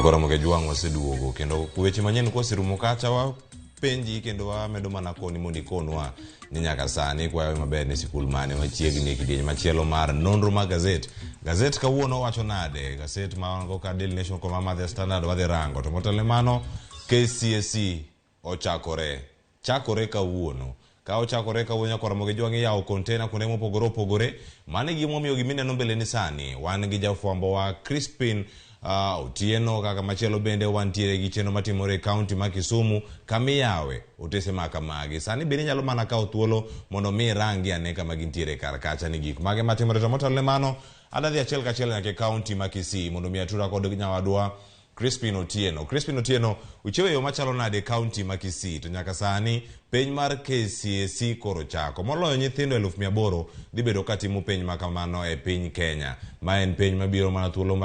Nyakora Mogejuang' waseduogo kendo weche manyien koserumo kacha wapenji kendo wamedo mana koni mondo ikonwa ni nyaka sani kwayo maber ni sikul mane machiegni e kidieny machielo mar nonro mag gazet. Gazet kawuono wacho nade? Gazet ma wan go ka Daily Nation kod ma The Standard wadhi rango. To motelo ne mano KCSE ochakore. Chakore kawuono. Ka ochakore kawuono nyakwa Ramogi Jwang' iyawo container kuonde mopogore opogore. Mano e gimomiyo gimineno mbele ni sani. Wan gi jafwambo wa Crispin Otieno kaka machielo bende wantiere gi chenro matimore e kaunti ma Kisumu kamiyawe otese ma kamagi. Sani bende inyalo mana kawo thuolo mondo mi irangi ane kama gintiere kar kacha ni gik mage matimore. To motelo ne mano, adadhi achiel kachiel nyaka e kaunti ma Kisii mondo mi atura kod nyawadwa Crispin Otieno. Crispin Otieno, uchiewo e yo machalo nade e kaunti ma Kisii to nyaka sani penj mar KCSE koro chako. Moloyo nyithindo 800,000 dhi bedo ka timo penj ma kamano e piny Kenya. Ma en penj mabiro mana thuolo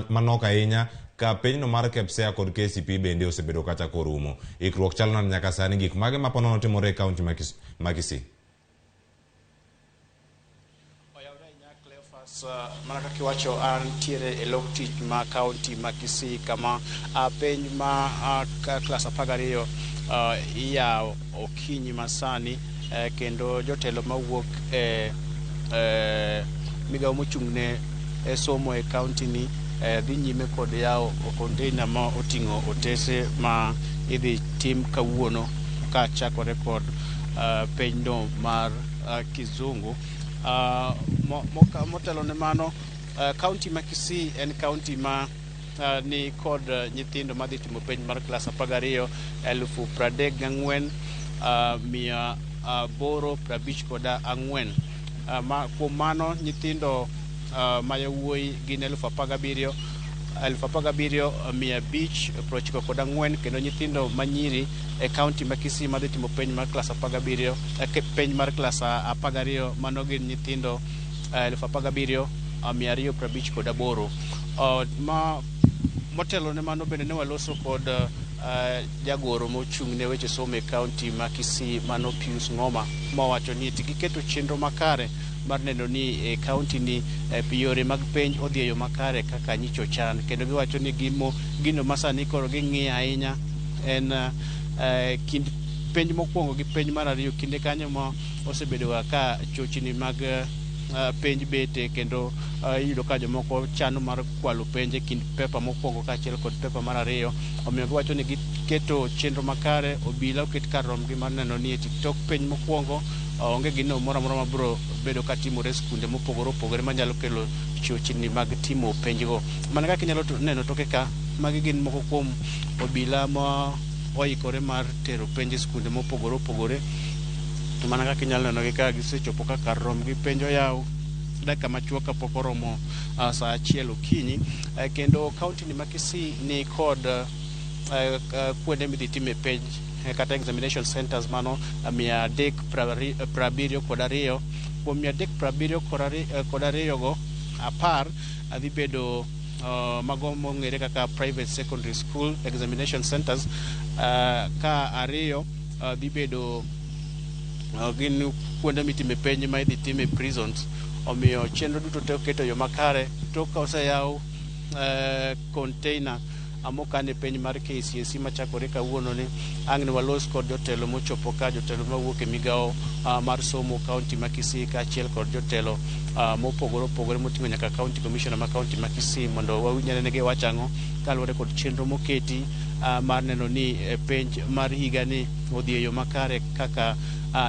manok ahinya ka penjno mar KPSEA kod KCPE bende osebedo kachako rumo. Ikruok chalo nade nyaka sani? Gik mage ma ponono timore e kaunti ma Kisii? Oyawre ahinya Cleophas, mana kaka iwacho antiere e lok tich ma kaunti ma Kisii kama penj ma klas 12 iyawo okinyi masani kendo jotelo mawuok e migawo mochung' ne somo e kaunti ni dhi nyime kod yawo container ma oting'o otese ma idhi tim kawuono ka chakore kod penjno mar kizungu. Motelo ne mano, kaunti ma Kisii en kaunti ma ni kod nyithindo madhi timo penj mar klas 12 34,854. Kuom mano nyithindo ma yawuoyi gin 17, 17,594 kendo nyithindo manyiri e kaunti ma Kisii madhi timo penj mar klas 17, penj mar klas 12 mano gin nyithindo 17,258. Ma motelo ne mano bende ne waloso kod jagoro mochung' ne weche somo e kaunti ma Kisii mano Pius Ng'oma mowacho ni eti giketo chenro makare mar neno ni e kaunti ni yore mag penj odhi e yo makare kaka nyicho chan kendo giwacho ni gino ma sani koro ging'iyo ahinya en kind penj mokwongo gi penj mar ariyo kinde kanyo ma osebedo ka chochni mag penj bete kendo iyudo ka jomoko chano mar kwalo penj e kind pepa mokwongo kaachiel kod pepa mar ariyo. Omiyo giwacho ni giketo chenro makare, obila oket kar romgi mar neno ni eti tok penj mokwongo onge gino moro amora mabiro bedo ka timore e skunde mopogore opogore manyalo kelo chochni mag timo penjgo. Mana kaka inyalo neno toke ka, magi gin moko kuom obila ma oikore mar tero penj e skunde mopogore opogore. Mana kaka inyalo nenogi ka gisechopo ka kar romgi penj oyaw dakika machuok kapok oromo saa 1 okinyi. Kendo kaunti ni ma Kisii ni kod kuonde midhi time penj kata examination centers mano 372. Kuom 372 go, 10 dhi bedo mago mong'ere kaka private secondary school examination centers, ka 2 dhi bedo gin kuonde mitime penj ma idhi time prisons. Omiyo chenro duto te oketo e yo makare tok ka oseyaw container mokane penj mar KCSE machakore kawuono ni ang' ne walos kod jotelo mochopo ka, jotelo mawuok e migawo mar somo kaunti ma Kisii kaachiel kod jotelo mopogore opogore moting'o nyaka county commissioner ma kaunti ma Kisii mondo wawinj ane giwacho ang'o kaluwore kod chenro moketi mar neno ni penj mar higa ni odhi e yo makare kaka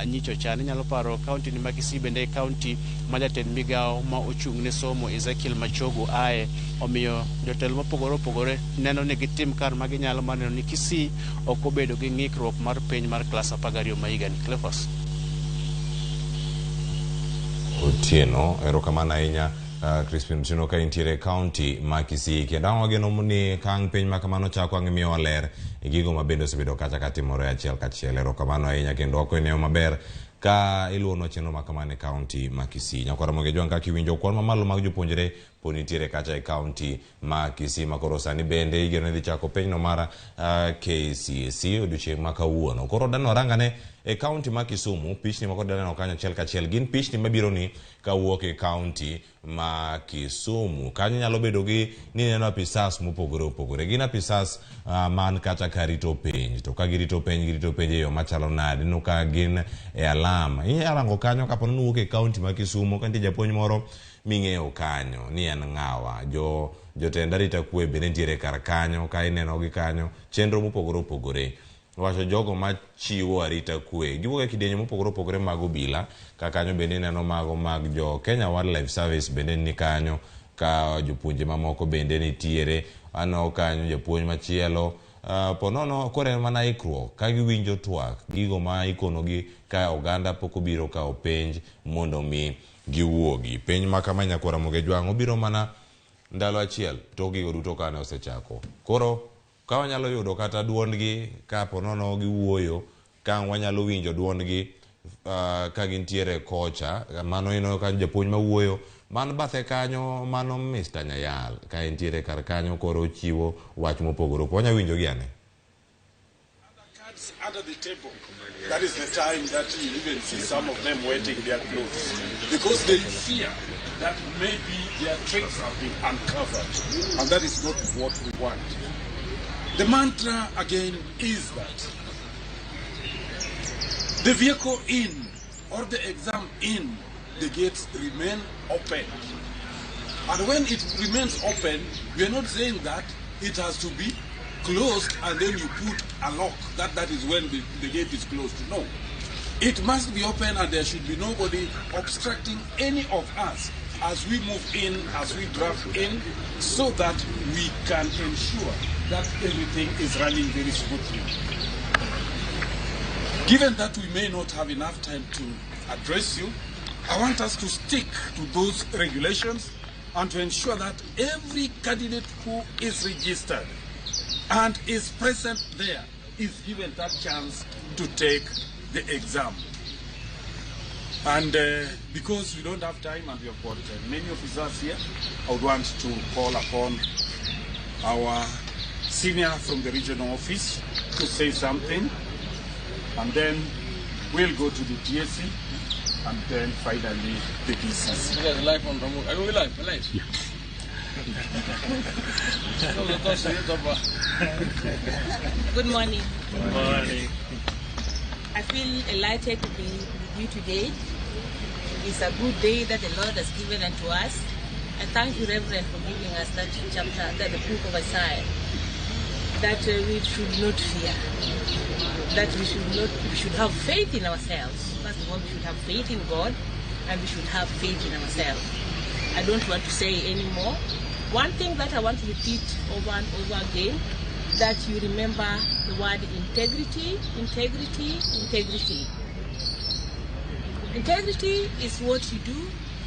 nyicho chan. Inyalo paro kaunti ni ma Kisii bende e kaunti ma jatend migawo ma ochung' ne somo Ezekiel Machogu ae. Omiyo jotelo mopogore opogore neno ni gitim kar ma ginyalo mar neno ni Kisii ok obedo gi ng'ikruok mar penj mar klas 12 ma higani. Cleophas. Otieno, erokamano ahinya Crispin Otieno ka intiere e kaunti ma Kisii kendo ang' wageno ni ka ang' penj ma kamano chako ang' imiyowa ler e gigo ma bende osebedo kacha ka timore achiel kachiel. Erokamano ahinya kendo wakwayo maber ka iluwonwa chenro ma kamano e kaunti ma Kisii. Nyakwar Ramogi Ojwang' kaka iwinjo kwan mamalo mag jopuonjre pod nitiere kacha e kaunti ma Kisii ma koro sani bende igeno ni dhi chako penjno mar KCSE odiochieng' ma kawuono. Koro dano warangane E kaunti ma Kisumu, pichni moko neno kanyo achiel kachiel gin pichni mabiro ni kawuok e kaunti ma Kisumu. Kanyo nyalo bedo gi ni ineno apisas mopogore opogore. Gin apisas man kata ka rito penj. To ka girito penj, girito penj e yo machalo nade? Ineno ka gin e alam. Inyalo rango kanyo kapo ni wuok e kaunti ma Kisumu, ka nitie japuonj moro ming'eyo kanyo ni en ng'awa. Jo jotend arita kwe bende nitiere kar kanyo, ka ineno gi kanyo, chenro mopogore opogore. Wacho jogo machiwo arita kwe giwuok e kidienje mopogore opogore mag obila ka kanyo bende ineno mago mag jo Kenya Wildlife Service bende ni kanyo ka jopuonje mamoko bende nitiere aneno kanyo japuonj machielo ponono koro en mana ikruok ka giwinjo twak gigo ma ikonogi ka oganda pok obiro kawo penj mondo mi giwuogi penj ma kama nyakwar Ramogi Ojwang' obiro mana ndalo achiel tok gigo duto kane osechako koro ka wanyalo yudo kata duondgi ka ponono giwuoyo ka wanyalo winjo duondgi ka gintiere kocha mano ineno ka japuonj mawuoyo man bathe kanyo mano Mr. Nyayal ka entiere kar kanyo koro ochiwo wach mopogore opogore wanyalo winjogi ane. Cards under the table. That is the time that you even see some of them wetting their clothes because they fear that maybe their tricks have been uncovered, and that is not what we want. The mantra again is that the vehicle in or the exam in, the gates remain open. And when it remains open, we are not saying that it has to be closed and then you put a lock. That is when the gate is closed. No. It must be open and there should be nobody obstructing any of us as we move in, as we draft in, so that we can ensure that everything is running very smoothly. Given that we may not have enough time to address you, I want us to stick to those regulations and to ensure that every candidate who is registered and is present there is given that chance to take the exam. And because we don't have time and we have got many officers here, I would want to call upon our senior from the regional office to say something, and then we'll go to the TSC, and then finally the DCC. You guys live on Ramogi. Are we live? We're live. Good morning. Good morning. I feel elated to be with you today. It's a good day that the Lord has given unto us. I thank you, Reverend, for giving us that chapter, that the book of Isaiah, that we should not fear, that we should not, we should have faith in ourselves. First of all, we should have faith in God, and we should have faith in ourselves. I don't want to say any more. One thing that I want to repeat over and over again, that you remember the word integrity, integrity, integrity. Integrity is what you do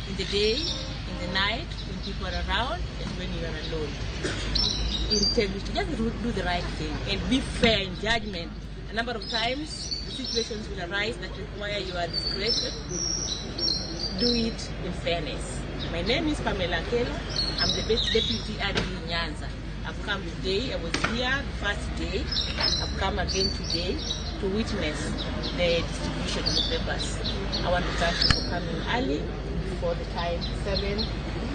in the day, in the night, when people are around, and when you are alone. Integrity, just do the right thing and be fair in judgment. A number of times, the situations will arise that require your discretion. Do it in fairness. My name is Pamela Akelo. I'm the Deputy RD Nyanza. I've come today, I was here the first day. I've come again today to witness the distribution of the papers. I want to thank you for coming early before the time 7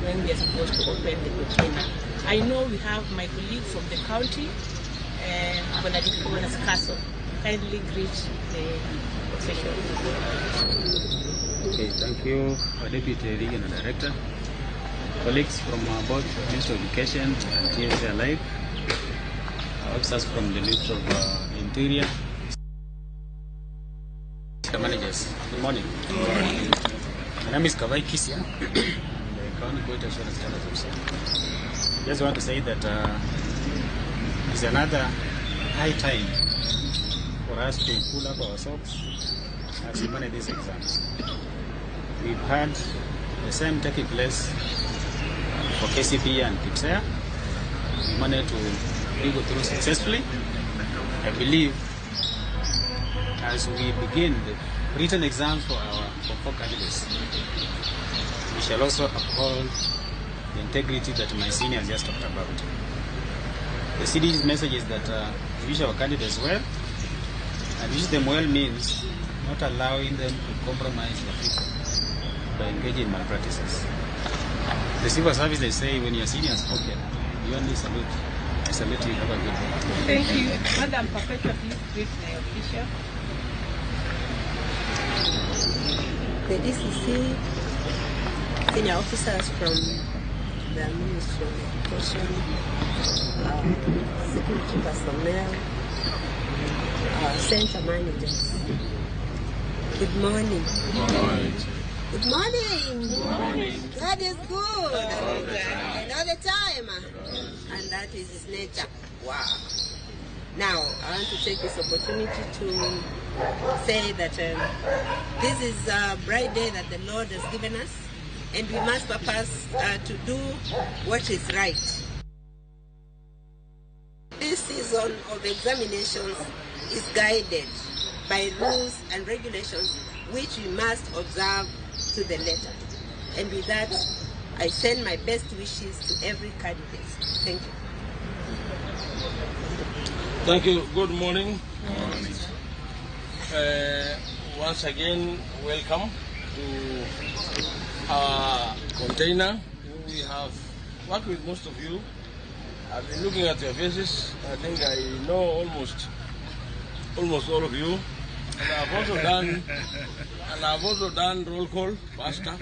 when we are supposed to open the container. I know we have my colleague from the county, Bwana Sikaso. Kindly greet the officials. Okay, thank you, our Deputy Regional Director, colleagues from both Ministry of Education and TSC alike, officers from the Ministry of Interior, the managers. Good morning. Good morning. My name is Kavai Kisia, I'm the County Quality Assurance Standards Officer. Just want to say that it's another high time for us to pull up our socks as we manage these exams. We've had the same taking place for KCPE and IPSEA. We managed to go through successfully. I believe as we begin the written exams for our Form 4 candidates, we shall also uphold the integrity that my seniors just talked about. The CD's message is that we wish our candidates well, and wish them well means not allowing them to compromise the people by engaging in malpractices. The civil service, they say, when your senior has spoken, you only salute. I salute you. Have a good day. Thank you. Madam Perpetua, please greet the official. The DCC senior officers from the Ministry of Education, security personnel, center managers. Good morning. Good morning. Good morning. Good morning. God is good. All the time. And all the time. And that is his nature. Wow. Now, I want to take this opportunity to say that this is a bright day that the Lord has given us, and we must purpose to do what is right. This season of examinations is guided by rules and regulations which we must observe to the letter. And with that, I send my best wishes to every candidate. Thank you. Thank you. Good morning. Good morning. Once again, welcome to our container. We have worked with most of you. I've been looking at your faces. I think I know almost all of you. And I've also done roll call faster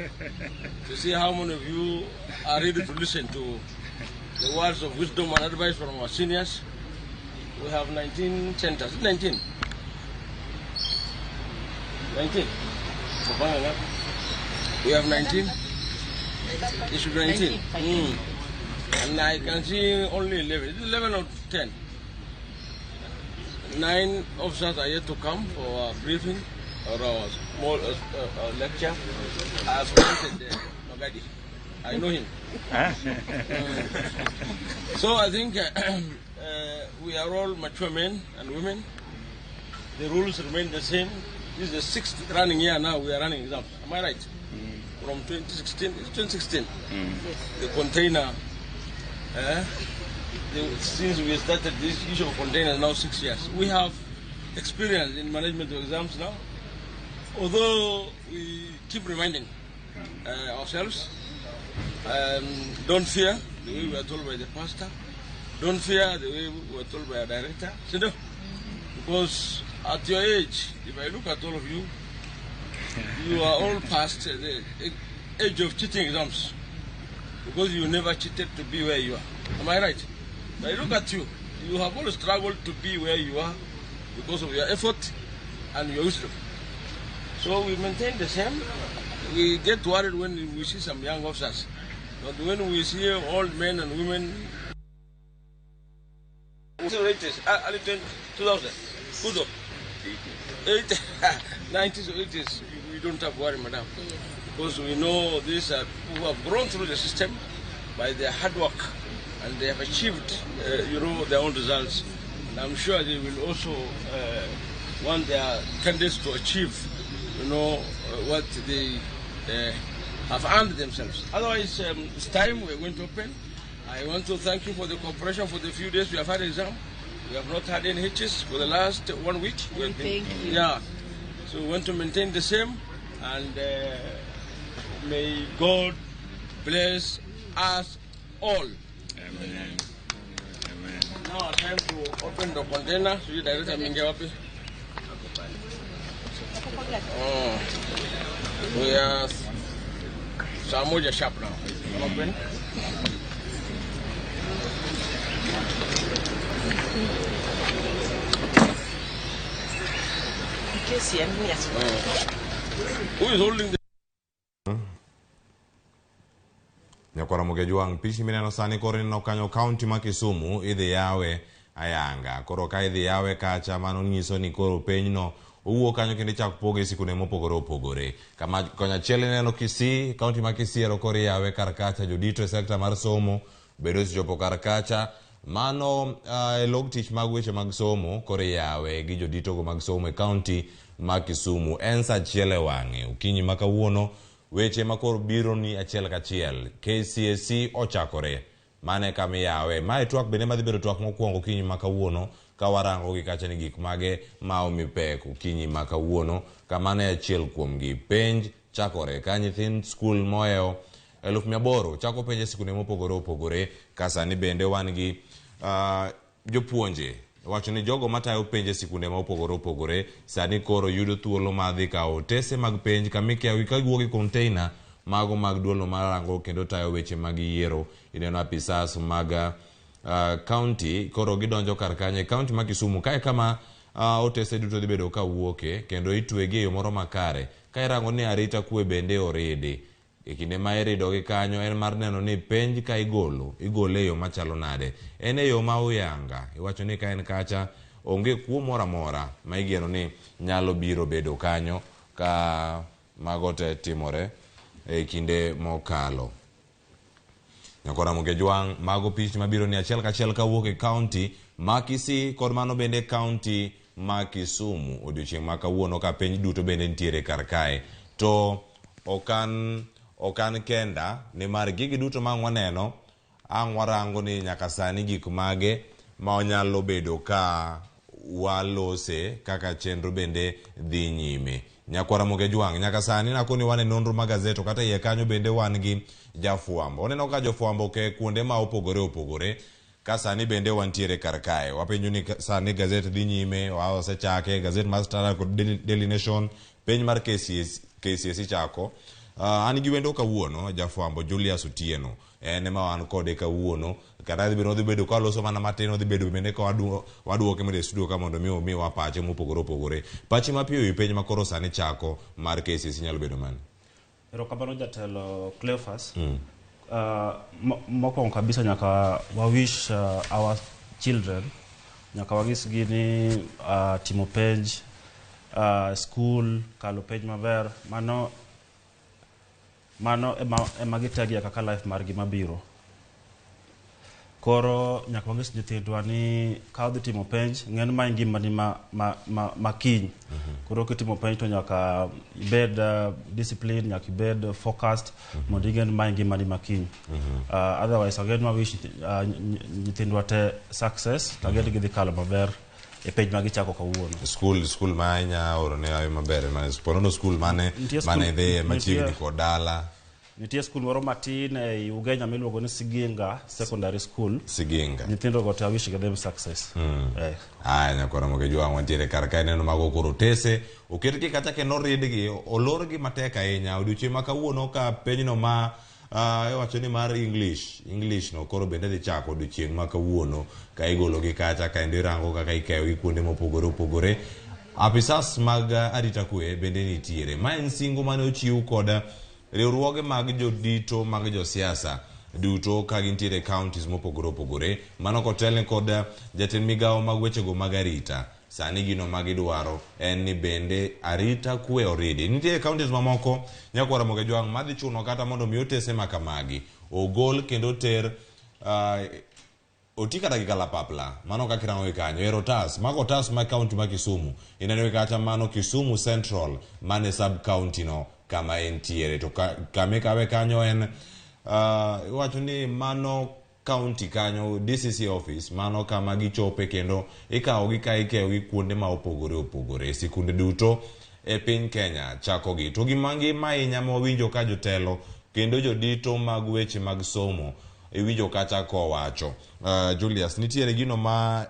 to see how many of you are ready to listen to the words of wisdom and advice from our seniors. We have 19 centers. 19. 19. We have 19. It should be 19. And I can see only 11. It's 11 or 10. 9 officers are yet to come for our briefing or our small lecture. I have counted Magadi. I know him. So I think we are all mature men and women. The rules remain the same. This is the 6th running year now we are running exams. Am I right? From 2016, it's 2016. Yes. The container, since we started this issue of containers now 6 years. We have experience in management of exams now. Although we keep reminding ourselves, don't fear the way we are told by the pastor. Don't fear the way we were told by our director. Because at your age, if I look at all of you, you are all past the age of cheating exams. Because you never cheated to be where you are. Am I right? But I look at you, you have all struggled to be where you are because of your effort and your wisdom. So we maintain the same. We get worried when we see some young officers. But when we see old men and women, 80s, early 2000, 90s or 80s, we don't have worry, madam. Because we know these are people who have grown through the system by their hard work, and they have achieved, their own results. And I'm sure they will also want their candidates to achieve, what they have earned themselves. Otherwise, it's time we're going to open. I want to thank you for the cooperation for the few days we have had exam. We have not had any hitches for the last 1 week. We have been, thank you. Yeah. So we want to maintain the same, and may God bless us all. Amen. Amen. Now time to open the container. So you director Mingewapi. Oh. We are saa moja sharp now. Open. Who is holding the Nyakwara Mugejwang' pichni mineno sani koro ineno kanyo kaunti ma Kisumu idhi yawe ayanga. Koro ka idhi yawe kacha mano nyiso ni koro pinyno owuok kanyo kendo ichak poge e sikunde mopogore opogore. Kama konya achiel ineno Kisii, kaunti ma Kisii ero koro iyawe kar kacha jodito e sekta mar somo bedo osechopo kar kacha. Mano e log tich mag weche mag somo koro iyawe gi joditogo mag somo e kaunti ma Kisumu. En saa achiel e wang'e okinyi ma kawuono weche ma koro biro ni achiel kachiel. KCSE ochakore mane kama iyawe. Mae twak bende madhi bedo twak mokwongo okinyi ma kawuono Ka warango gi kacha ni gik mage ma omi pek okinyi ma kawuono, kamano e achiel kuom gi. Penj chakore ka nyithind skul mohewo 800,000 chako penj e sikunde mopogore opogore. Ka sani bende wan gi jopuonje wacho ni jogo matayo penj e sikunde ma opogore opogore sani koro yudo thuolo mar dhi kawo otese mag penj kama ikawogi ka giwuok e container mago mag duol marango kendo tayo weche mag yiero. Ineno apisas mag county koro gidonjo kar kanyo e county ma Kisumu kae kama otese duto dhi bedo ka wuoke kendo itwegi e yo moro makare. Ka irango ni arita kwe bende oridi e kinde ma iridogi kanyo en mar neno ni penj ka igolo igole e yo machalo nade. En e yo ma uyanga. Iwacho ni ka en kacha onge kuo moro amora ma igeno ni nyalo biro bedo kanyo ka mago te timore e kinde mokalo. Nyakora Mokejwang', mago pichni mabiro ni achiel kachiel kawuok e county ma Kisii kod mano bende county ma Kisumu odiochieng' ma kawuono ka piny duto bende nitiere kar kae. To okan kenda nimar gigi duto ma ang' waneno ang' warango ni nyaka sani gik mage ma onyalo bedo ka walose kaka chenro bende dhi nyime. Nyakwara Mokejwang', nyaka sani nakoni wan e nonro mag gazet to kata iye kanyo bende wan gi jafwambo. Waneno ka jofwambo ke kuonde ma opogore opogore ka sani bende wantiere kar kae. Wapenjo ni sani gazet dhi nyime, osechake, gazet mar Standard kod Daily Nation, penj mar KCSE chako. An gi wendo kawuono, jafwambo Julius Otieno. En ema wan kode kawuono. Kata dhi bedo, odhi bedo ka waloso mana matin, odhi bedo bende ka waduoke mondo e studio ka mondo mi omiwa pache mopogore opogore. Pachi mapiyo ewi penj ma koro sani chako mar KCSE nyalo bedo mane? Erokamano jatelo Cleophas. Mokwongo kabisa nyaka wa wish our children, nyaka wanyisgi ni timo penj, school, kalo penj maber, mano ema gitegie kaka life margi mabiro. Koro nyaka wanyis nyithindwa ni ka odhi timo penj, ng'en ma en ngimani ma kiny. Koro kitimo penj to nyaka ibed disciplined, nyaka ibed focused, mondo ing'e ni ma en ngimani ma kiny. Otherwise, again, wa wish nyithindwa te success, to again gidhi kalo maber e penj ma gichako kawuono. School ma inya oro ne ayo maber, ponono school mane Nitie mane dhiye machiegni kod dala. Nitie school moro matin e Ugenya miluongo ni Siginga Secondary School. Siginga. Nyithindo go te I wish them success. Aya, nyakwara Mokejwang', wantiere kar kae neno mago koro otese oketgi kacha kendo oridgi olorgi matek ahinya odiochieng' ma kawuono ka penjno ma iwacho ni mar English no koro bende dhi chako odiochieng' ma kawuono ka igologi kacha kendo irango kaka ikeyogi kuonde mopogore opogore. Apisas mag arita kwe bende nitiere. Ma en singo mane ochiw kod riwruoge mag jodito mag josiasa duto ka gintiere e counties mopogore opogore. Mano kotelne kod jatend migawo mag wechego mag arita. Sani gino ma gidwaro en ni bende arita kwe oridi. Nitie counties mamoko nyakwara Mokejwang' madhi chuno kata mondo mi otese ma kamagi ogol kendo ter oti kata gi kalapapla. Mano kaka irango gi kanyo. Ero otas. Mago otas ma county ma Kisumu. Ineno gi kacha mano Kisumu Central mane sub county no kama entiere. To kama ikawe kanyo en iwacho ni mano county kanyo DCC office mano kama gichope kendo ikawogi ka ikeyogi kuonde ma opogore opogore. Sikunde duto e piny Kenya chakogi. To gima ngima ahinya ma wawinjo ka jotelo kendo jodito mag weche mag somo iwinjo kacha kowacho. Julius, nitiere gino ma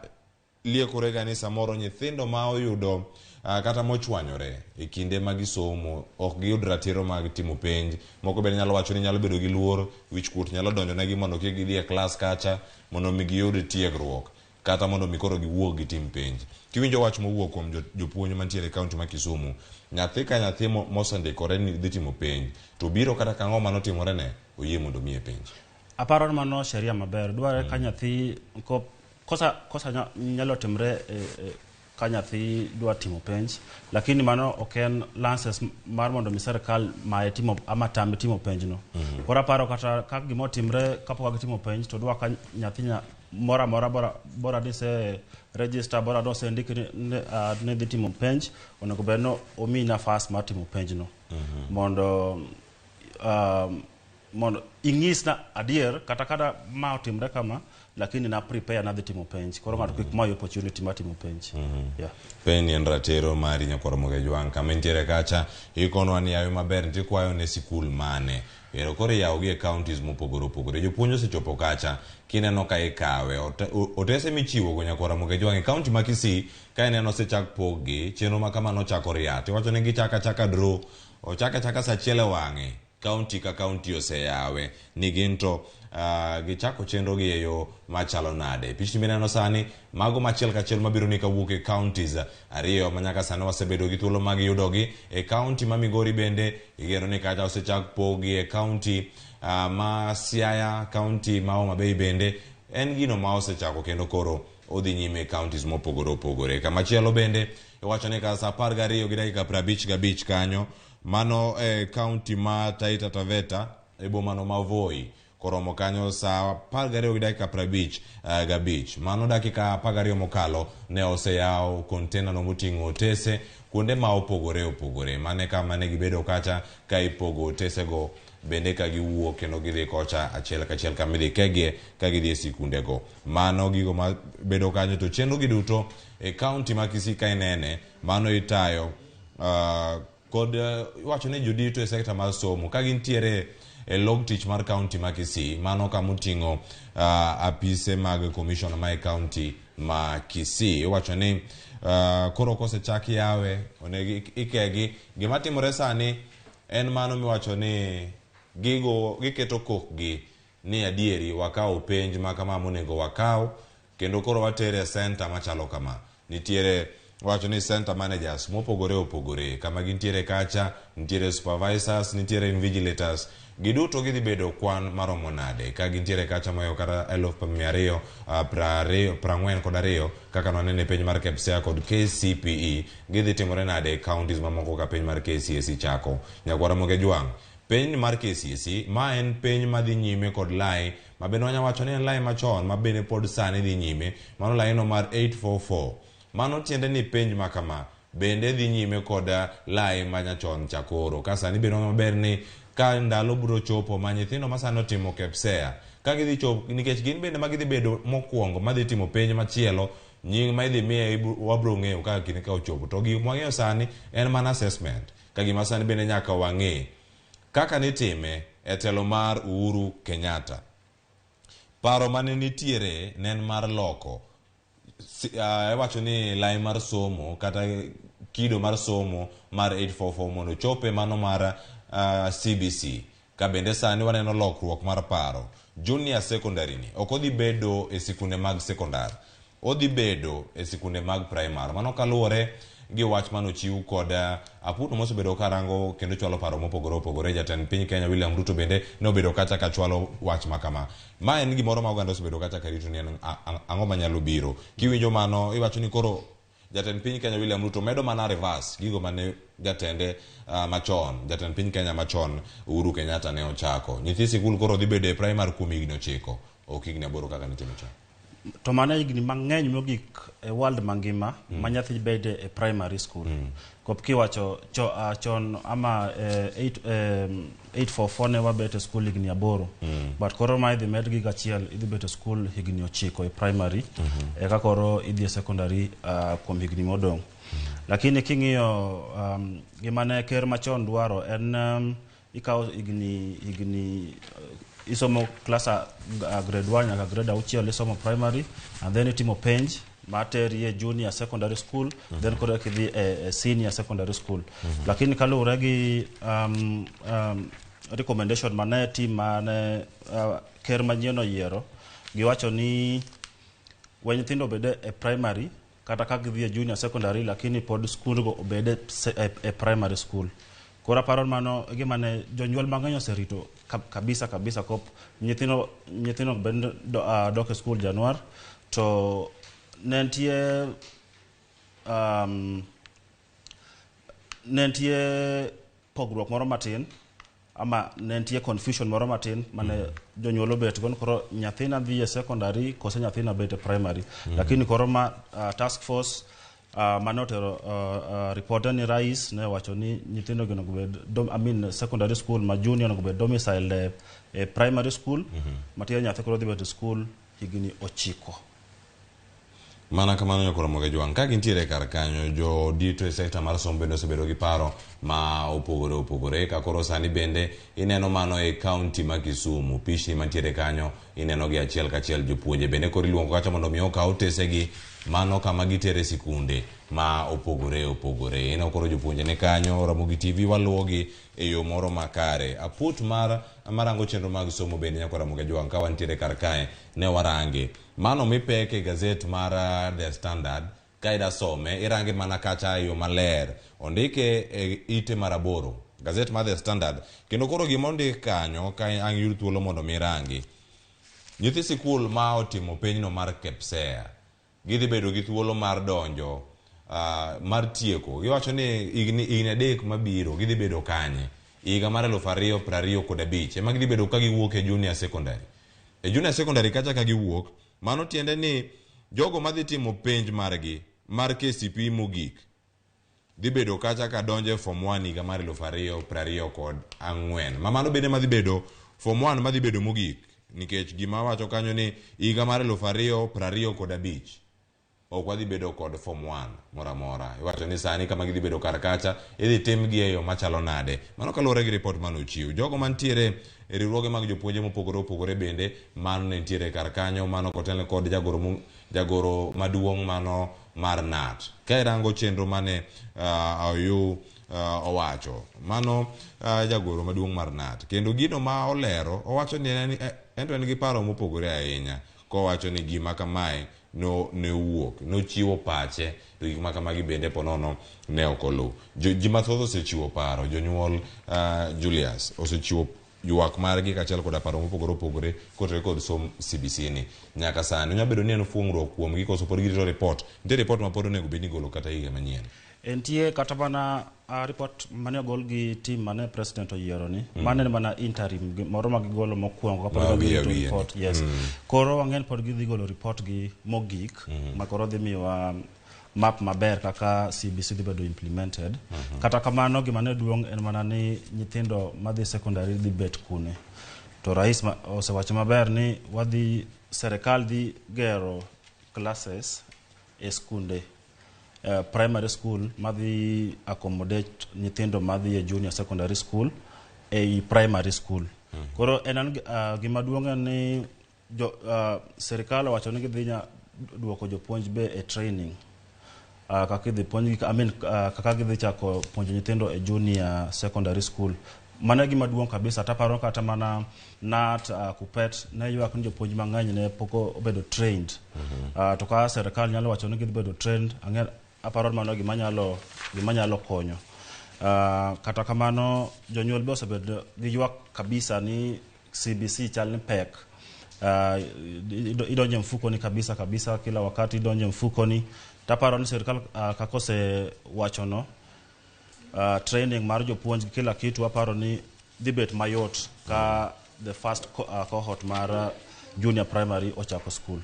liekore ga ni samoro nyithindo ma oyudo kata mochwanyore e kinde ma gisomo ok giyud ratiro mag timo penj. Moko bende nyalo wacho ni nyalo bedo gi luor, wichkuot nyalo donjonegi mondo kik gidhi e klas kacha mondo mi giyud tiegruok kata mondo mi koro giwuog gitim penj. Kiwinjo wach mowuok kuom jopuonj mantiere e county ma Kisumu, nyathi ka nyathi mosendikore ni dhi timo penj to biro kata kang'o manotimore ne oyie mondo miye penj. Aparo ni mano sheria maber. Dwarore ka nyathi kosa nyalo timre ka nyathi dwa timo penj, lakini mano ok en license mar mondo mi sirkal maye timo ama tame timo penj no. Koro aparo kata ka gima otimre kapok gitimo penj to dwa ka nyathi moro amora bora ni se register, bora ni osendik ni dhi timo penj, onego bed ni omiyi nafas mar timo penj no. Mondo ing'is na adier kata kada ma otimre kama Lakini na prepare nadhi timo penj. Koro ng'ato kik mayi opportunity mar timo penj. Yeah. Penj ni en ratiro mari nyakwar Ramogi Ajwang'. Kama intiere kacha ikonwa ni yawe maber nitie kwayo ne sikul mane ero koro iyawogi e counties mopogore opogore. Jopuonj osechopo kacha kineno ka ikawe otese michiwo go nyakwar Ramogi Ajwang' e county ma Kisii ka ineno osechak pog gi chenro ma kama nochako riat iwacho ni gichako achaka draw ochak achaka saa achiel e wang'e county ka county oseyawe ni gin to gichako chenro gi e yo machalo nade. Pichni mineno sani mago machiel kachiel mabiro ni kawuok e counties ariyo ma nyaka sani wasebedo gi thuolo mag yudogi. E county ma Migori bende igeno ni kacha osechak pogi e county ma Siaya, county ma Homa Bay bende en gino ma osechako kendo koro odhi nyime e counties mopogore opogore. Kamachielo bende iwacho ni kar saa 12:55 kanyo mano e county ma Taita Taveta e bomano ma Voi koromo kanyo saa 12:55. Mano dakika 12 mokalo ne oseyaw container no moting'o otese kuonde ma opogore opogore. Mane kama ne gibedo kacha ka ipogo otesego bende ka giwuok kendo gidhi kocha achiel kachiel kama idhi kegie ka gidhi e sikundego. Mano gigo mabedo kanyo to chenro gi duto e county ma Kisii ka inene mano itayo kod iwacho ni jodito e sekta mar somo ka gintiere e log tich mar county ma Kisii mano kama oting'o apise mag commission ma e county ma Kisii. Iwacho ni koro kosechak yawe onego ikegi. Gima timore sani en mano miwacho ni gigo giketo kokgi ni adieri wakawo penj ma kama monego wakaw kendo koro watere e center machalo kama. Nitiere wacho ni center managers mopogore opogore kama gintiere kacha nitiere supervisors nitiere invigilators giduto gidhi bedo kwan maromo nade ka gintiere kacha moyo kata 242,000 kaka nwanene penj mar KPSEA kod KCPE gidhi timore nade e counties mamoko ka penj mar KCSE chako. Nyakwar Ramogi Ajwang' penj mar KCSE ma en penj madhi nyime kod lai ma bende wanya wacho ni en lai machon ma bende pod sani dhi nyime mano lai no mar 844. Mano tiende ni penj ma kama bende dhi nyime kod lai manyachon cha koro ka sani bende maber ni ka ndalo biro chopo ma nyithindo ma sani otimo KPSEA ka gidhi chopo nikech gin bende ma gidhi bedo mokwongo madhi timo penj machielo nying ma idhi miye wabro ng'eyo kaka kinde ka ochopo to gik mwang'eyo sani en mana assessment ka gima sani bende nyaka wang'e kaka nitime e telo mar Uhuru Kenyatta. Paro mane nitiere ne en mar loko iwacho ni lai mar somo kata kido mar somo mar 844 mondo ochope mano mar CBC ka bende sani waneno lokruok mar paro. Junior secondary ni ok odhi bedo e sikunde mag sekondar, odhi bedo e sikunde mag primary. Mano kaluwore gi wach manochiw kod Apuno mosebedo karango kendo chwalo paro mopogore opogore. Jatend piny Kenya William Ruto bende nobedo kacha ka chwalo wach ma kama. Ma en gimoro ma oganda osebedo kacha ka rito ni en ang'o manyalo biro. Kiwinjo mano iwacho ni koro jatend piny Kenya William Ruto medo mana reverse gigo mane jatende machon, jatend piny Kenya machon Uhuru Kenyatta ne ochako. Nyithi sikul koro dhi bedo e primary kuom higni 9, ok higni 8 kaka nitimo chon. To mano higni mang'eny mogik e world mangima ma nyathi bede e primary school. Kop kiwacho chon ama 844 ne wabet e school higni 8. But koro ma idhi med gi gachiel idhi bet e school higni 9 e primary. Eka koro idhi e secondary kuom higni modong'. Lakini king'iyo gima ne ker machon dwaro en ikawo higni isomo class grade 1 nyaka grade 6 isomo primary and then itimo penj materi e junior secondary school then koro idhi e senior secondary school. Lakini kaluwore gi recommendation mane team mane ker manyien oyiero, giwacho ni we nyithindo obed e primary kata ka gidhi e junior secondary lakini pod skul go obed e primary school. Koro aparo mano gima ne jonyuol mang'eny oserito kabisa kabisa kop nyithindo bende dok e skul Januar to ne nitie pogruok moro matin ama ne nitie confusion moro matin mane jonyuol obet go koro nyathina dhi e secondary kose nyathina bet e primary. Lakini koro ma task force mane otero report ni rais ne wacho ni nyithindo gi onego bed secondary school ma junior onego bed domiciled e primary school matiende nyathi koro dhi bet e school higni 9. Mana kamano nyakoro Jwang', ka gintiere kar kanyo, jodito e sekta mar somo bende osebedo gi paro ma opogore opogore. Ka koro sani bende ineno mano e kaunti ma Kisumu, pichni mantiere kanyo ineno gi achiel kachiel. Jopuonje bende koro iluongo kacha mondo mi okaw otesegi mano kama gitere sikunde ma opogore opogore. Ineno koro jopuonje ni kanyo, Ramogi TV waluwogi e yo moro makare. Aput mar marango chenro mag somo bende nyakoro Ramogi Jwang', ka wantiere kar kae ne warange mano mipek e gazet mar The Standard. Ka ida some irange mana kacha e yo maler, ondike e ite mar 8 gazet mar The Standard. Kendo koro gima ondik kanyo, ka ang' yud thuolo mondo mi irangi, nyithi sikul ma otimo penjno mar KPSEA gidhi bedo gi thuolo mar donjo mar tieko. Giwacho ni higni 3 mabiro gidhi bedo kanye? Higa mar 2025 ema gidhi bedo ka giwuok e junior secondary. E junior secondary kacha ka giwuok, mano tiende ni jogo madhi timo penj margi mar KCPE mogik dhi bedo kacha ka donjo e form 1 higa mar 2024. Ma mano bende madhi bedo form 1 madhi bedo mogik, nikech gima wacho kanyo ni higa mar 2025 ok wadhi bedo kod form 1 moro amora. Iwacho ni sani kama gidhi bedo kar kacha idhi timgi e yo machalo nade. Mano kaluwore gi report mane ochiw. Jogo mantiere e riwruoge mag jopuonje mopogore opogore bende mano ne nitiere kar kanyo, mano kotelne kod jagoro maduong' mano mar KNUT. Ka irango chenro mane Ayu owacho, mano jagoro maduong' mar KNUT. Kendo gino ma olero, owacho ni en to en gi paro mopogore ahinya, kowacho ni gima kamae ne owuok, nochiwo pache, to gik ma kamagi bende ponono ne ok oluw. Ji mathoth osechiwo paro, jonyuol Julius osechiwo ywak margi kaachiel koda paro mopogore opogore kotenore kod som CBC ni. Nyaka sani onyalo bedo ni en fuong'ruok kuomgi koso pod girito report. Nitie report ma pod onego bed ni igolo kata higa manyien. Entie kata mana report mane ogol gi team mane president oyiero ni, mane en mana interim moro ma gigolo mokwongo kapod girito report. Yes. Koro wang'en pod gidhi golo report gi mogik, ma koro dhi miyowa map maber kaka CBC dhi bedo implemented. Kata kamano gima ne duong' en mana ni nyithindo madhi secondary dhi bet kune. To rais osewacho maber ni wadhi, serikal dhi gero classes e skunde, primary school madhi accommodate nyithindo madhi e junior secondary school ei primary school. Koro en gima duong' en ni serikal owacho ni gidhi duoko jopuonj be e training. Kaka idhi puonjgi, I mean, kaka gidhi chako puonjo nyithindo e junior secondary school. Mano e gima duong' kabisa. Taparo kata mana KNUT, KUPPET ne ywak ni jopuonj mang'eny ne pok obedo trained. To ka serikal nyalo wacho ni gidhi bedo trained, aparo ni mano gima nyalo konyo. Kata kamano jonyuol be osebedo gi ywak kabisa ni CBC chal ni pek. Idonjo e mfukoni kabisa kabisa, kila wakati idonjo e mfukoni. Taparo ni sirikal kaka osewachono, training mar jopuonj kila kitu, aparo ni dhi bet mayot ka the first cohort mar junior primary ochako school.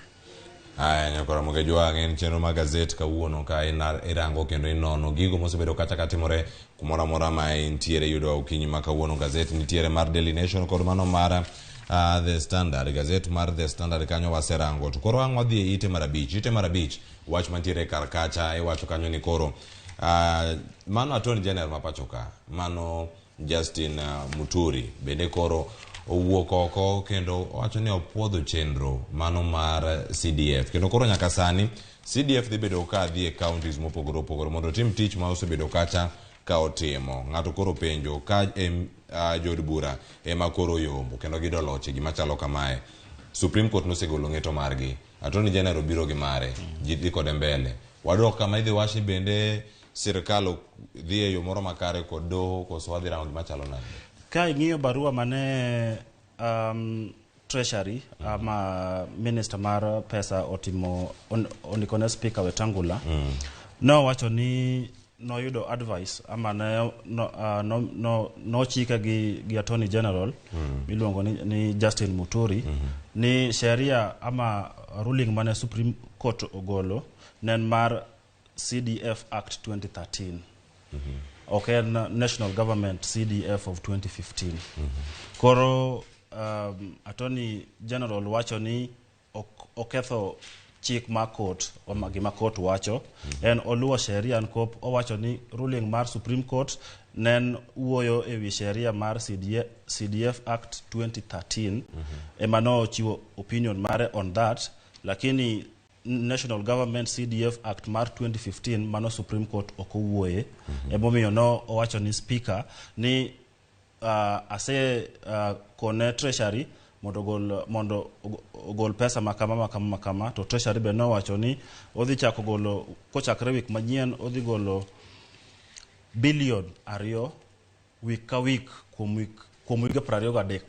Aya, nyakora Ramogi Jwang', en chenro mar gazet kawuono ka irango kendo inono gigo mosebedo kacha katimore kumoro amora ma intiere yudo okinyi ma kawuono. Gazet nitiere mar Daily Nation kod mano mar The Standard. Gazet mar The Standard kanyo waserango. To koro ang' wadhi e ite mar 5. Ite mar 5 wach mantiere kar kacha iwacho kanyo ni koro mano Attorney General ma pacho ka, mano Justin Muturi bende koro owuok oko kendo owacho ni opuodho chenro mano mar CDF. Kendo koro nyaka sani CDF dhi bedo ka dhi e counties mopogore opogore mondo otim tich ma osebedo kacha ka otimo. Ng'ato koro penjo ka jood bura ema koro yombo kendo gidwa loche gima chalo kamae. Supreme Court nosegolo ng'eto margi, Attorney General biro gi mare, ji dhi kode mbele. Wadok kama idhi wach ni bende sirikal dhi e yo moro makare kod doho koso wadhi rango gima chalo nade? Ka ing'iyo barua mane Treasury ama minister mar pesa otimo ondiko ne Speaker Wetangula, nowacho ni noyudo advice ama ne nochike gi Attorney General miluongo ni Justin Muturi ni sheria ama ruling mane Supreme Court ogolo ne en mar CDF Act 2013. Ok en National Government CDF of 2015. Koro Attorney General wacho ni oketho chik mar court oma gima court wacho. En oluwo sheria nikop owacho ni ruling mar Supreme Court ne en wuoyo ewi sheria mar CDF Act 2013 ema nochiwo opinion mare on that, lakini National Government CDF Act mar 2015 mano Supreme Court ok owuoye. Emomiyo no owacho ni speaker ni ase kone Treasury mondo ogol pesa makama makama makama, to Treasury be nowacho ni odhi chako golo kochakre wik manyien, odhi golo bilion 2 week ka week kuom wige 23.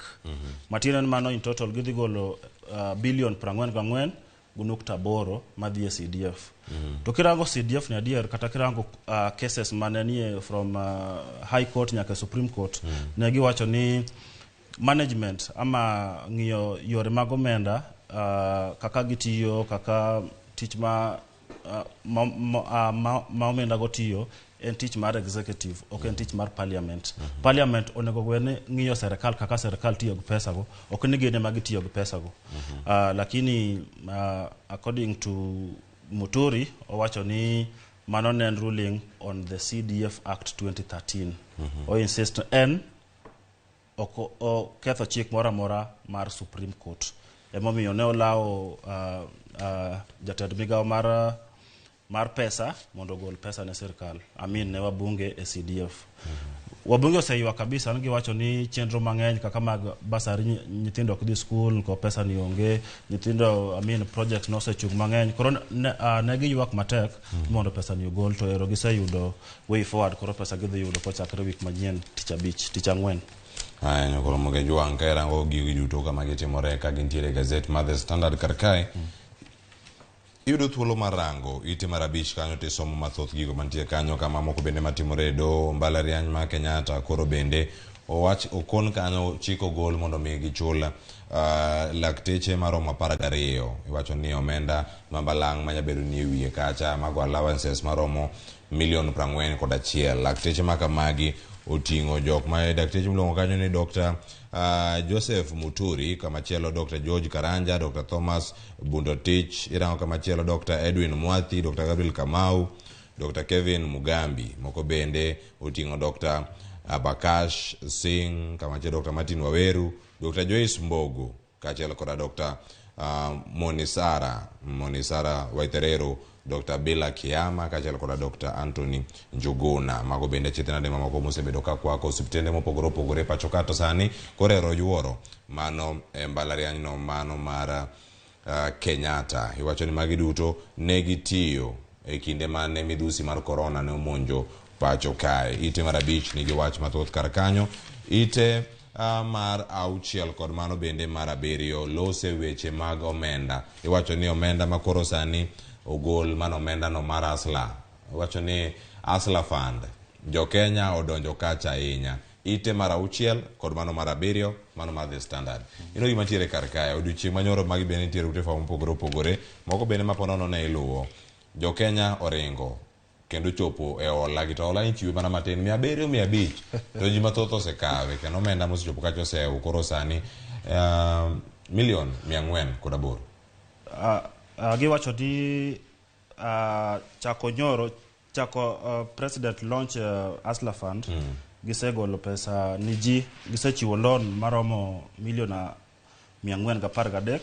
Matiende ni mano in total gidhi golo bilion 44.8 madhi e CDF. To kirango CDF ni adier, kata kirango cases mane nie from High Court nyaka Supreme Court, ne giwacho ni management ama ng'iyo yore mag omenda, kaka gitiyo, kaka tich ma omenda go tiyo en tich mar executive, ok en tich mar parliament. Parliament onego gwe ni ng'iyo serikal kaka serikal tiyo gi pesa go, ok ni gin ema gitiyo gi pesa go. Lakini according to Muturi, owacho ni mano ne en ruling on the CDF Act 2013. O insist en ok oketho chik moro amora mar Supreme Court. Emomiyo ne olawo jatend migawo mar pesa mondo ogol pesa ne sirkal, I mean ne wabunge e CDF. Wabunge oseywak kabisa ni giwacho ni chenro mang'eny kaka mag basari nyithindo ok dhi skul ko pesa ni onge, nyithindo, I mean projects nosechung' mang'eny. Koro ne giywak matek mondo pesa ni ogol, to ero giseyudo way forward. Koro pesa gidhi yudo kochakre wik manyien, tich abich, tich ang'wen. Aya, nyakoro Mogejwang', ka irango gigi duto kama gitimore ka gintiere e gazet mar The Standard kar kae, iyudo thuolo mar rango ite mar 5 kanyo tisomo mathoth gigo mantie kanyo, kama moko bende matimore e doho mbalariany ma Kenyatta. Koro bende owach okon kanyo chik ogol mondo mi gichul lakteche maromo 12. Iwacho ni omenda ma balang' manyabedo ni e wiye kacha mago allowances maromo milion 41. Lakteche ma kamagi oting'o jok ma dakteche miluongo kanyo ni Dr. Joseph Muturi, kamachielo Dr. George Karanja, Dr. Thomas Bundotich, irango kamachielo Dr. Edwin Mwathi, Dr. Gabriel Kamau, Dr. Kevin Mugambi. Moko bende oting'o Dr. Bakash Singh, kamachielo Dr. Martin Waweru, Dr. Joyce Mbogo, kaachiel koda Dr. Monisara Waitherero, Dr. Bila Kiama, kaachiel koda Dr. Anthony Njuguna. Mago bende achiedh nade mamoko mosebedo ka kwako osiptende mopogore opogore pacho ka, to sani koro ero yuoro mano e mbalariany no mano mar Kenyatta. Iwacho ni magi duto ne gitiyo e kinde mane midhusi mar korona ne omonjo pacho kae. Ite mar 5 nigi wach mathoth kar kanyo. Ite mar 6 kod mano bende mar 7 lose weche mag omenda. Iwacho ni omenda ma koro sani ogol mano omenda no mar Asla. Iwacho ni Asla Fund jo Kenya odonjo kacha ahinya. Ite mar 6 kod mano mar 7 mano mar The Standard. Ino gima nitiere kar kae. Odiochieng' manyoro magi bende nitiere ute fwambo mopogore opogore. Moko bende ma ponono ne iluwo. Jo Kenya oringo kendo chopo e hola gi, to hola ichiwe mana matin 700 500, to ji mathoth osekawe kendo omenda mosechopo kacha osew koro sani milion 408. Giwacho ni chako nyoro, chako president launch Asla Fund, gisegolo pesa ni ji, gisechiwo loan maromo milion 413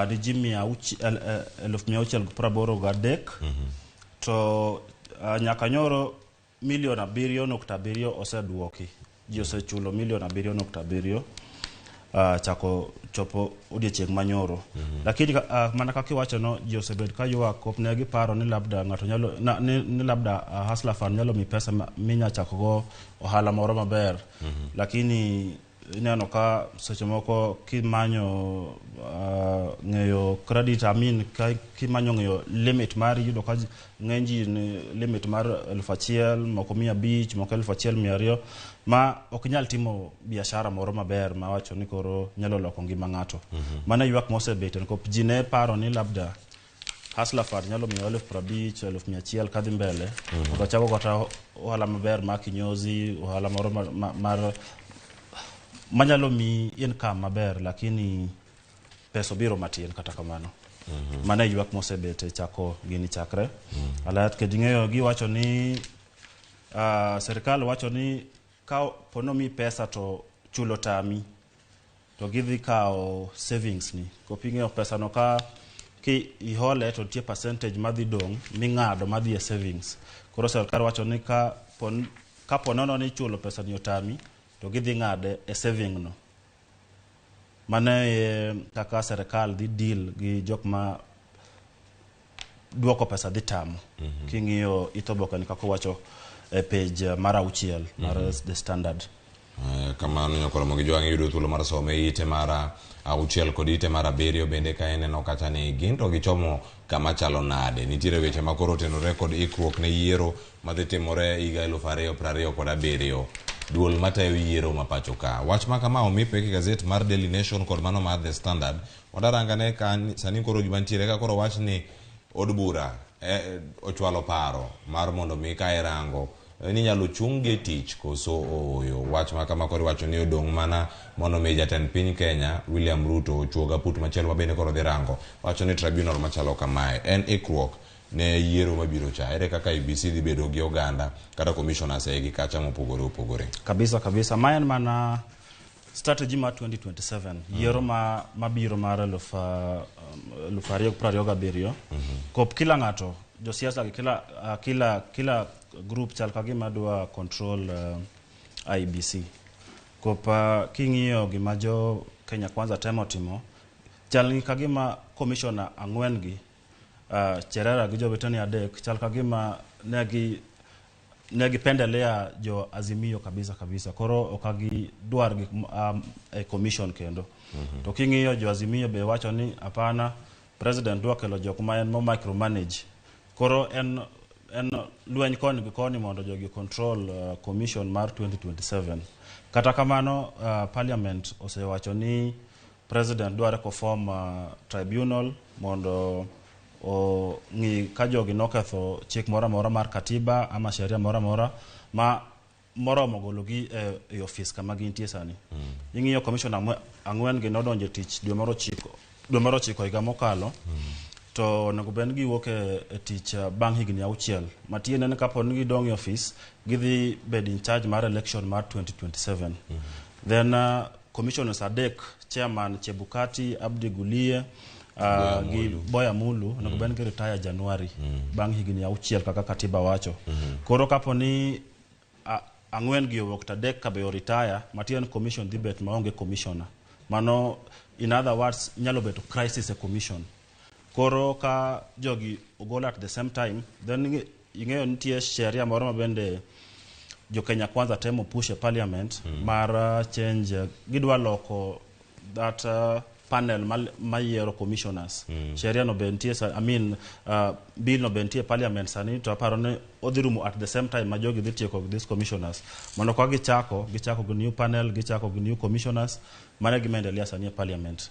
ni ji 683,000. To nyaka nyoro milion 7.7 oseduoki. Ji osechulo milion 7.7 chako chopo odiechieng' manyoro. Lakini mana kaka iwacho no, ji osebet ka ywak, ok ne giparo ni labda ng'ato nyalo ni labda Hustler Fund nyalo mi pesa minya chako go ohala moro maber. Lakini ineno ka seche moko kimanyo ng'eyo credit, I mean kimanyo ng'eyo limit mar yudo ka ng'eny ji ni limit mar 1000, moko 500, moko 1200, ma ok nyal timo biashara moro maber ma wacho ni koro nyalo loko ngima ng'ato. Mano ywak mosebet nikop ji ne paro ni labda Hustler Fund nyalo miyo 50,000, 100,000 kadhi mbele. Mondo ochako kata ohala maber mar kinyozi, ohala moro mar manyalo mi income maber, lakini Pesa obiro matin kata kamano. Mano e ywak mosebet e chako gini chakre. Alat kendo ing'eyo giwacho ni sirkal wacho ni ka ponomi pesa to chulo tami to gidhi kawo savings ni. Kopi ing'eyo pesa no ka ki ihole to nitie percentage madhi dong' ming'ado madhi e savings. Koro sirkal wacho ni ka ponono ni chulo pesa ni otami to gidhi ng'ade e saving no. Mano e kaka sirkal dhi deal gi jok ma duoko pesa dhi tamo. King'iyo it oboke ni kaka owacho e page mar 6 mar The Standard. Kamano nyakoromo gi jwang' yudo thuolo mar some ite mar 6 kod ite mar 7 bende ka ineno kacha ni gin to gichomo kama chalo nade. Nitiere weche ma koro otenore kod ikruok ne yiero madhi timore higa 2027. Duol matayo yiero ma pacho ka. Wach ma kama omi pek e gazet mar Daily Nation kod mano mar The Standard. Wadarangane ka sani koro gima nitiere ka koro wach ni od bura ochwalo paro mar mondo mi ka irango ni inyalo chung' gi e tich koso ooyo. Wach ma kama koro iwacho ni odong' mana mondo mi jatend piny Kenya William Ruto ochuog aput machielo ma bende koro dhi rango. Wacho ni tribunal machalo kamae en ikruok ne yiero mabiro cha. Ere kaka IEBC dhi bedo gi oganda kata commissioners e gi kacha mopogore opogore. Kabisa kabisa. Ma en mana strategy mar 2027. Yiero ma mabiro mar 2027. Kop kila ng'ato josiasa gi kila group chal ka gima dwa control IEBC. Kop king'iyo gima jo Kenya Kwanza temo timo, chal ni ka gima commissioner 4 gi Cherera gi jowetene 3 chal ka gima ne gipendelea jo Azimio kabisa kabisa. Koro ok gidwar gi e commission kendo. To king'iyo jo Azimio be wacho ni hapana, president dwa kelo jok ma en mo micromanage. Koro en lweny koni gi koni mondo jogi control commission mar 2027. Kata kamano parliament osewacho ni president dwaro ko form tribunal mondo ng'i ka jogi noketho chik moro amora mar katiba ama sheria moro amora ma moromo gologi e ofis kama gintie sani. Ing'iyo commissioner 4 gi nodonjo e tich dwe mar 9 higa mokalo. To onego bed ni giwuok e tich bang' higni 6. Matiende ni kapo ni gidong' e ofis gidhi bedo in charge mar election mar 2027. Then commissioners 3, chairman Chebukati, Abdi Gulie, gi Boya Mulu onego bed ni gi retire January bang' higni 6 kaka katiba wacho. Koro kapo ni 4 gi owuok to 3 ka be oretire, matiende ni commission dhi bet maonge commissioner. Mano in other words nyalo bedo crisis e commission. Koro ka jogi ogol at the same time, then ing'eyo nitie sheria moro ma bende jo Kenya Kwanza temo push e parliament mar change, gidwa loko that panel mayiero commissioners. Sheria no be nitie, I mean bill no be nitie parliament sani, to aparo ni odhi rumo at the same time ma jogi dhi tieko these commissioners. Mondo ka gichako gi new panel, gichako gi new commissioners, mano e gima endelea sani e parliament.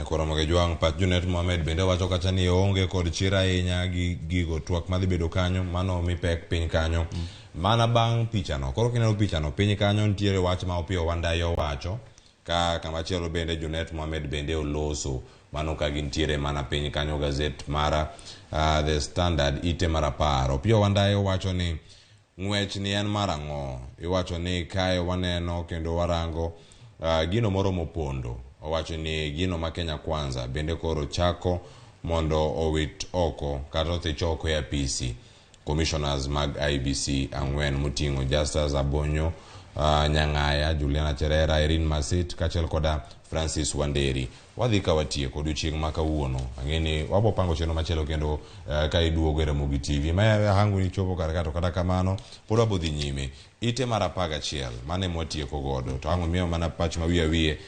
Koro gi jwang' pach Junet Mohamed bende wacho kacha ni oonge kod chir ahinya gi gigo twak madhi bedo kanyo, mano omi pek piny kanyo. Mana bang' pichano, koro kineno pichano piny kanyo nitiere wach ma Opiyo Wandayi owacho ka kamachielo bende Junet Mohamed bende oloso mano ka gintiere mana piny kanyo gazet mar The Standard ite mar 10. Opiyo Wandayi owacho ni ng'wech ni en mar ang'o? Iwacho ni kae waneno kendo warango gino moro mopondo. Owacho ni gino ma Kenya Kwanza bende koro chako mondo owit oko kata othich oko e apisi commissioners mag IEBC 4 moting'o Justus Abonyo, Nyang'aya, Juliana Cherera, Irene Masit kaachiel koda Francis Wanderi. Wadhi ka watieko odiochieng' ma kawuono. Ang'e ni wabo pango chenro machielo kendo ka iduogo e Ramogi TV. Ma hango ni chopo kar ka to kata kamano pod wabo dhi nyime. Ite mar 11 mane mwatieko godo. To ang' miyo mana pach ma wiye wiye.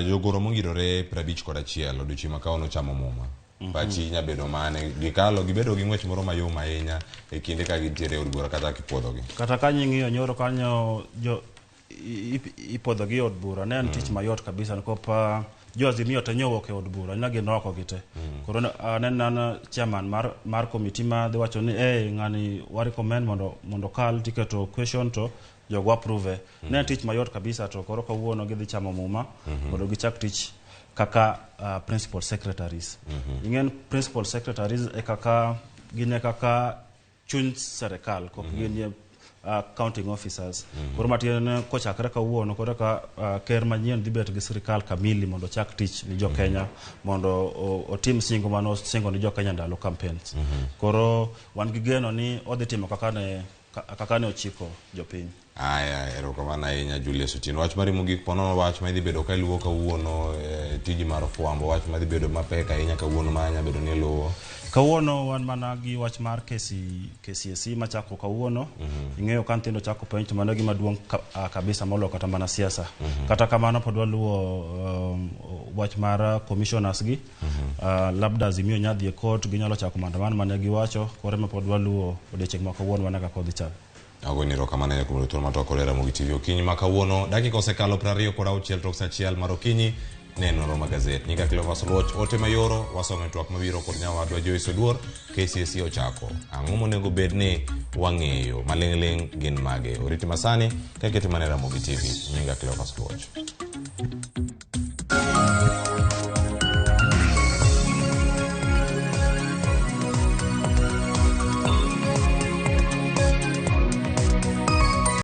Jogoro mongirore 51 odiochieng' ma kawuono chamo muma. Pachi nya bedo mane gikalo gibedo gi ng'wech moro mayom ahinya e kinde ka gintiere e od bura kata kipuodhogi. Kata ka ing'iyo nyoro kanyo jo ipuodhogi e od bura ne en tich mayot kabisa nikop jo Azimio te nyowuok e od bura ne gin oko gi te. Koro ne en chairman mar committee ma dhi wacho ni ng'ani wa recommend mondo kal tiketo question to jogo approve. Ne en tich mayot kabisa to koro kawuono gidhi chamo muma mondo gichak tich kaka principal secretaries. Ing'en principal secretaries e kaka gin e kaka chuny serikal kok gin counting officers. Koro matiende ni kochakre kawuono koro ka ker manyien dhi bet gi sirikal kamili mondo ochak tich ni jo Kenya mondo otim singo mane osingo ni jo Kenya ndalo campaigns. Koro wan gi geno ni odhi timo kaka ne kaka ne ochiko jopiny. Aya, erokamano ahinya Julius Otieno. Wach mari mogik ponono wach ma idhi bedo ka iluwo kawuono e tiji mar fwambo, wach ma dhi bedo mapek ahinya kawuono ma nya bedo ni iluwo. Kawuono wan mana gi wach mar KCSE machako kawuono. Ing'eyo ka nyithindo chako penj to mano e gima duong' kabisa moloyo kata mana siasa. Kata kamano pod waluwo wach mar commissioners gi. Labda Azimio nya dhi e court, ginyalo chako maandamano mane giwacho, koro ema pod waluwo odiochieng' ma kawuono mana kaka odhi chalo. Agoni erokamano ahinya kuom thuolo matwak kod Ramogi TV okinyi ma kawuono. Dakika osekalo 26 tok saa achiel mar okinyi ne nonro mag gazet. Nyinga Cleophas Oluoch, ote mayoro wasomo e twak mabiro kod nyawadwa Joyce Oduor. KCSE ochako. Ang'o monego bed ni wang'eyo maling'ling' gin mage? Oriti masani ka ikete mana e Ramogi TV. Nyinga Cleophas Oluoch.